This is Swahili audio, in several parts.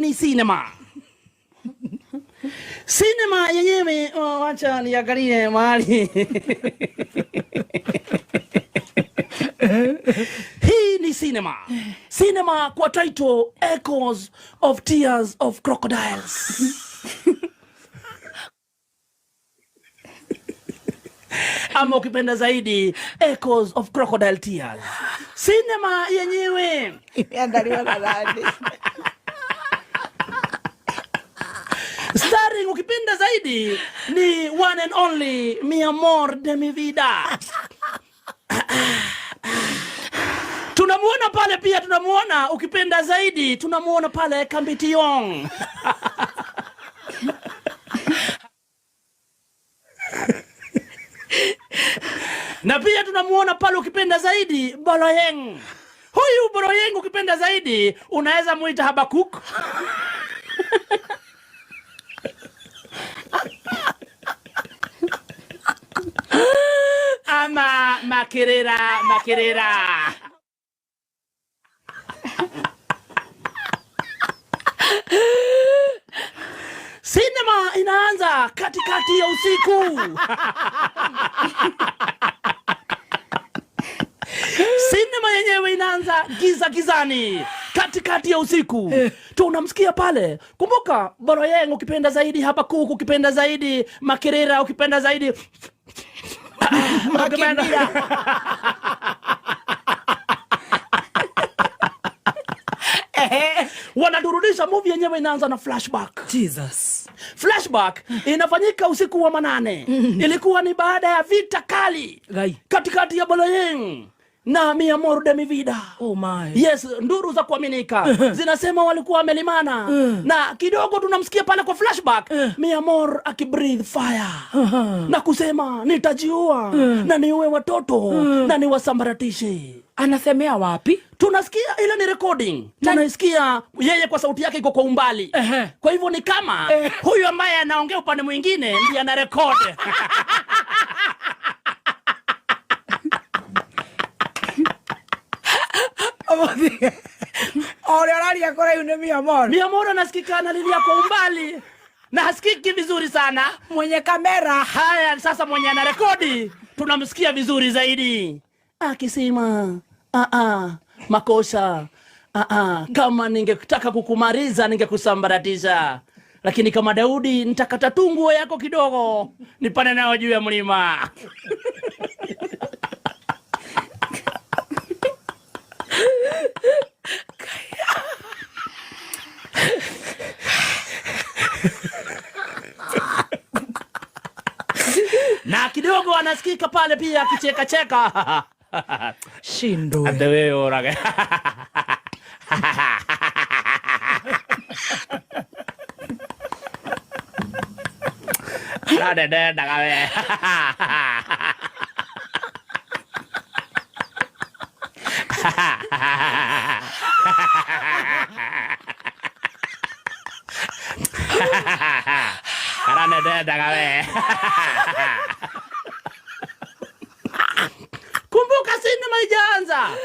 ni sinema. Sinema yenyewe, oh, wacha niangalie mahali. Hii ni sinema. Sinema kwa title Echoes of Tears of Crocodiles. Ama ukipenda zaidi Echoes of Crocodile Tears. Sinema yenyewe imeandaliwa na nani? Starring ukipenda zaidi ni one and only Mi amor de mi vida. Tunamuona pale pia, tunamuona ukipenda zaidi, tunamuona pale Kambition. Na pia tunamuona pale ukipenda zaidi Boloyeng. Huyu Boloyeng ukipenda zaidi unaweza muita Habakuk. Ama Makirira Makirira. Sinema inaanza katikati ya usiku. Sinema yenyewe inaanza giza gizani katikati ya usiku. Tunamsikia pale. Kumbuka Boroyeng ukipenda zaidi, Habakuk ukipenda zaidi, Makirira ukipenda zaidi. Makirira. Wanaturudisha movie yenyewe inaanza na flashback. Jesus. Flashback inafanyika usiku wa manane. Ilikuwa ni baada ya vita kali Gai. katikati ya Boloyeng na Mi amor de mi vida. Oh my. Yes, nduru za kuaminika zinasema walikuwa wamelimana. Na kidogo tunamsikia pale kwa flashback Mi amor akibreathe fire na kusema nitajiua na niue watoto na niwasambaratishe. Anasemea wapi? Tunasikia ile ni recording. Tunaisikia yeye kwa sauti yake iko kwa umbali. Kwa hivyo ni kama huyu ambaye anaongea upande mwingine ndiye ana record. Ore araria kũraihu nĩ Mi amor. Mi amor anasikika analilia kwa umbali na hasikiki vizuri sana. Mwenye kamera. Haya, sasa mwenye anarekodi tunamsikia vizuri zaidi akisema makosa, kama ningetaka kukumaliza ningekusambaratisha, lakini kama Daudi nitakata tu nguo yako kidogo nipande nayo juu ya mlima. Na kidogo anasikika pale pia akicheka cheka. Shindwe. Ate wewe orage. Na dede ndagawe. Karane ndagawe. Kumbuka sinema haijaanza.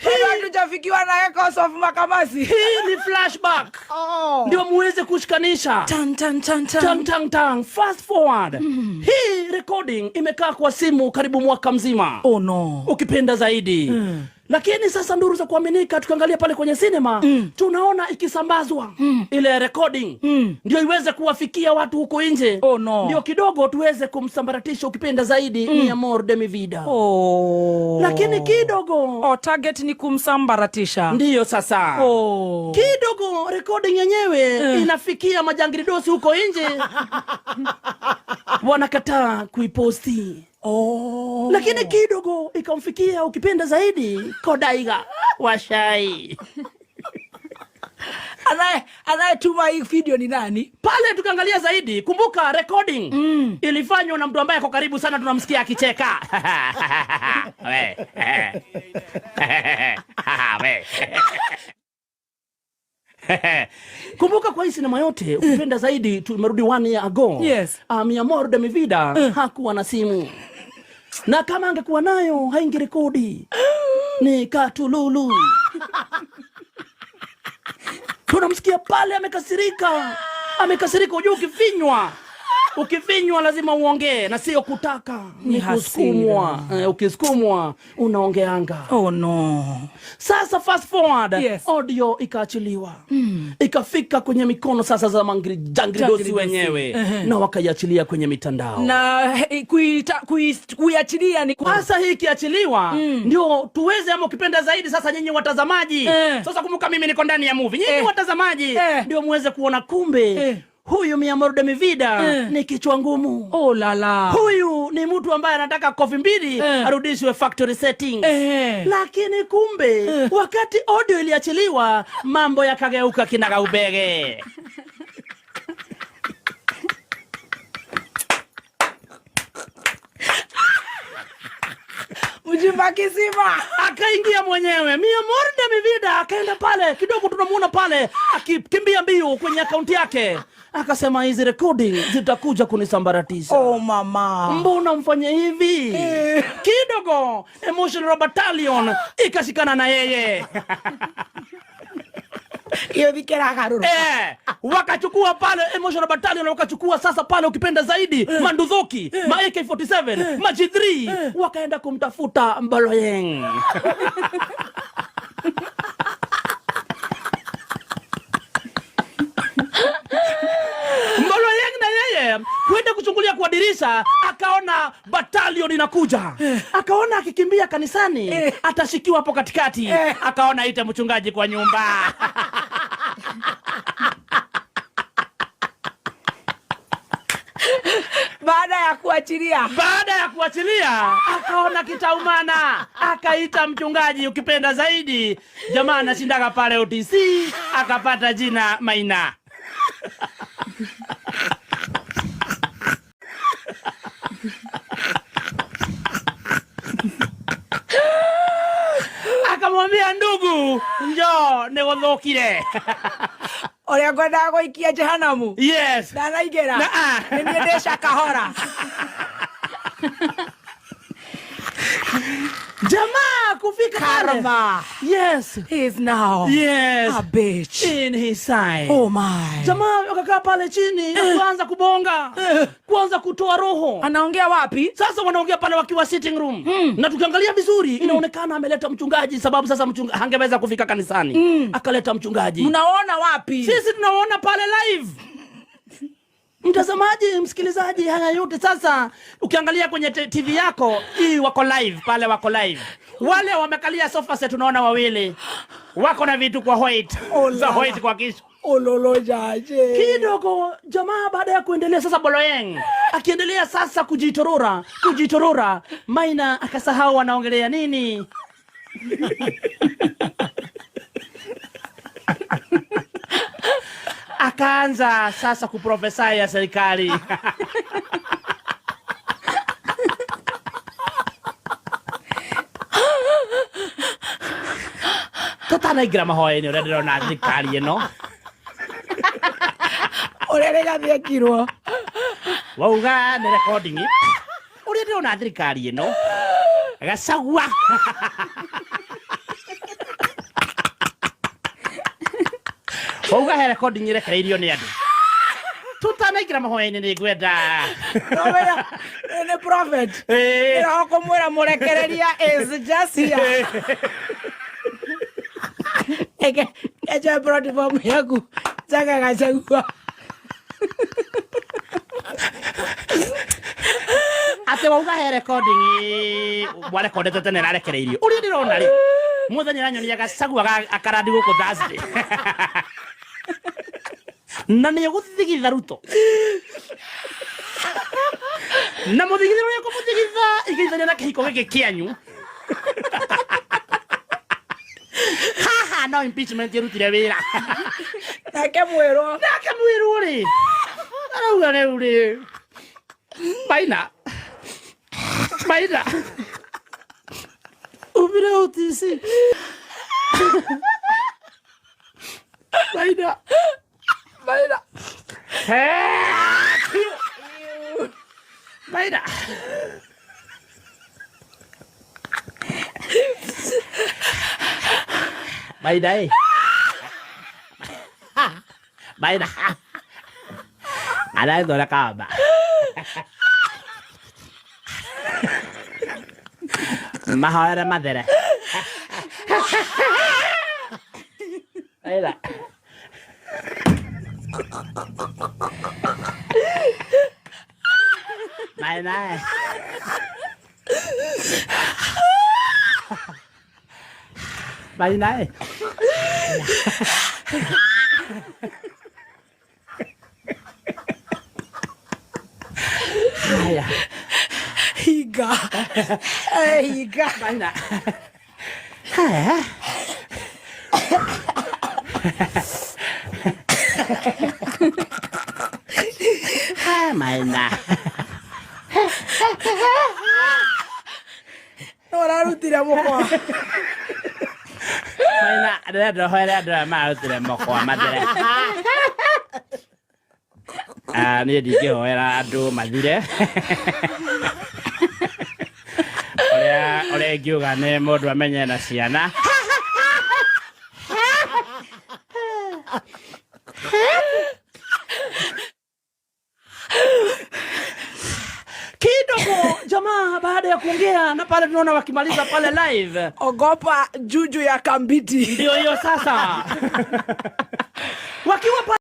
Bado hatujafikiwa na Echoes of Makamasi. Hii ni flashback. Oh. Ndio muweze kushikanisha. Tan, tan, tan, tan. Tang, tang, tang. Fast forward. Hii recording imekaa kwa simu karibu mwaka mzima. Oh no. Ukipenda zaidi. Lakini sasa nduru za kuaminika tukiangalia pale kwenye sinema, tunaona ikisambazwa ile recording ndio iweze kuwafikia watu huko nje. Oh no. Ndio kidogo tuweze kumsambaratisha ukipenda zaidi Mi amor de mi vida. Oh. Lakini kidogo Oh, target ni kumsambaratisha. Ndiyo sasa. Oh. Kidogo recording yenyewe inafikia majangilidosi huko nje. Wanakataa kuiposti. Oh. Lakini kidogo ikamfikia ukipenda zaidi Kodaiga Washai. Anayetuma hii video ni nani? Pale tukaangalia zaidi, kumbuka recording ilifanywa na mtu ambaye ako karibu sana, tunamsikia akicheka. We. We. Kumbuka kwa hii sinema yote ukipenda zaidi tumerudi 1 year ago. Yes. Mi amor de mi vida hakuwa na simu. Na kama angekuwa nayo haingerekodi. Ni katululu. Tunamsikia pale amekasirika, amekasirika. Unajua ukifinywa lazima uongee na sio kutaka, ni kusukumwa. Ukisukumwa unaongeanga. Oh no. Sasa fast forward, audio ikaachiliwa, ikafika kwenye mikono sasa za jangridosi wenyewe, na wakaiachilia kwenye mitandao. Na kuiachilia ni sasa hii ikiachiliwa, ndio tuweze, ama ukipenda zaidi sasa nyinyi watazamaji, sasa kumbuka mimi niko ndani ya movie, nyinyi watazamaji ndio muweze kuona kumbe huyu mi amor de mi vida ni kichwa ngumu. Oh lala. Huyu ni mtu ambaye anataka kofi mbili arudishwe factory settings. Lakini kumbe wakati audio iliachiliwa, mambo yakageuka kinagaubege. Mjimba kisima. Akaingia mwenyewe mi amor de mi vida, akaenda pale kidogo, tunamuona pale akikimbia mbio kwenye akaunti yake, akasema hizi recording zitakuja kunisambaratisha. Oh mama, mbona mfanye hivi? Kidogo emotional battalion ikashikana na yeye. Hiyo vikera karuru. Wakachukua pale emotional battalion, wakachukua sasa pale ukipenda zaidi mandudhuki, ma AK47, ma G3, wakaenda kumtafuta Mbaloyeng. Mbaloyeng na yeye kwenda kuchungulia kwa dirisha, akaona battalion inakuja. Akaona akikimbia kanisani atashikiwa hapo katikati. Akaona ite mchungaji kwa nyumba. Baada ya kuachilia. Baada ya kuachilia akaona kitaumana, akaita mchungaji ukipenda zaidi. Jamaa anashindaga pale OTC, akapata jina Maina. Akamwambia ndugu, njoo niguthukire. Uria ngwendaga guikia jehanamu. Yes. Ndanaigera. Na, ah. Ni niĩ ndĩ kahora. Jamaa kufika pale. Karma. Yes. He is now. Yes. A bitch. In his side. Oh my. Jamaa wakakaa pale chini na kuanza kubonga. Kuanza kutoa roho. Anaongea wapi? Sasa wanaongea pale wakiwa sitting room. Na tukiangalia vizuri, inaonekana ameleta mchungaji, sababu sasa mchungaji hangeweza kufika kanisani. Akaleta mchungaji. Mnaona wapi? Sisi tunaona pale live. Mtazamaji, msikilizaji, haya yote sasa ukiangalia kwenye TV yako hii wako live pale, wako live. Wale wamekalia sofa set tunaona wawili wako na vitu kwa white. Oh, za la. white kwa kichwa. Ololo jaje. Kidogo jamaa baada ya kuendelea sasa Boloyeng akiendelea sasa kujitorora, kujitorora, Maina akasahau anaongelea nini. Akaanza sasa kuprofesai ya serikali. Tutanaingira mahoya-inĩ ũrĩa ndĩrona thirikari ĩno. Ũrĩa rĩgathiĩkirwo. Wauga nĩ recording. Ũrĩa ndĩrona thirikari ĩno. Gachagua. Wauga he recording ĩrekereirio nĩ andũ. Tutanaingira mahoya-inĩ nĩ ngwenda. Nĩ nĩ prophet. Ĩroho kũmwĩra mũrekereria is just here. Eke, echo platform yaku. Chaka Gachagua. Ate wauga he recording warekondete tene rarekereirio. Ũrĩa ndĩrona rĩ, mũthenya ũranyonia Gachagua akarandi gũkũ Thursday. Na nĩ ũgũthigitha Ruto. Na mũthigithĩro ũrĩa ũkũmũthigitha igĩithania na kĩhiko gĩkĩ kĩanyu. Haha no impeachment ĩrutire wĩra. Nake mwĩrwo. Nake mwĩrwo rĩ. Arauga rĩu rĩ. Maina. Maina. Umire OTC. Maina. Maina. Maina. Maina ĩ. Maina arathora kamba mahoere mathere. Maina. Maina. Maina. Haya. Higa. Higa. Maina. Haya. Maina. No ũrarutire mũkwa. Maina, ndĩrenda ũhoere andũ aya marutire mũkwa mathere. Ah, niĩ ndingĩhoera andũ mathire. Ũrĩa ingiuga nĩ mũndũ amenye na ciana. Kidogo jamaa baada ya kuongea na pale tunaona wakimaliza pale live. Ogopa juju ya Kambiti. Ndio hiyo sasa. Wakiwa pale